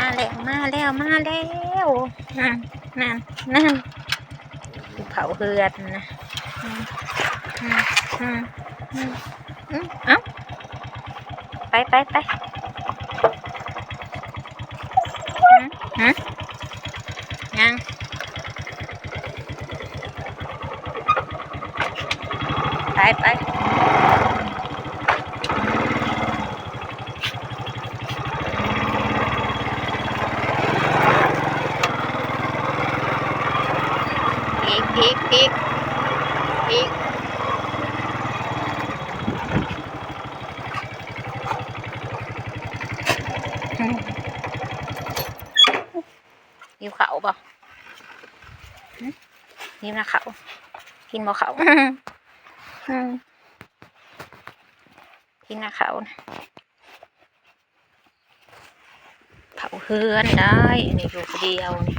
ມາແລ້ວ ມາແລ້ວ ມາແລ້ວ ນັ້ນ ນັ້ນ ນັ້ນ ເຜົາເຮືອນນະ ອືມ ອືມ ອືມ ອືມ ອືມ ເອົ້າ ໄປ ໄປ ໄປ ຫື ຫື ຍັງ ໄປ ໄປ ອີກ ອີກ ອີກ ອີກ ຫິວເຂົ້າບໍ່? ຫຶ? ຫິວນະເຂົ້າ? ກິນບໍ່ເຂົ້າ? ຫຶ? ກິນນະເຂົ້ານະ? ເຜົາເຮືອນໄດ້ ນີ້ຢູ່ຜູ້ດຽວນີ້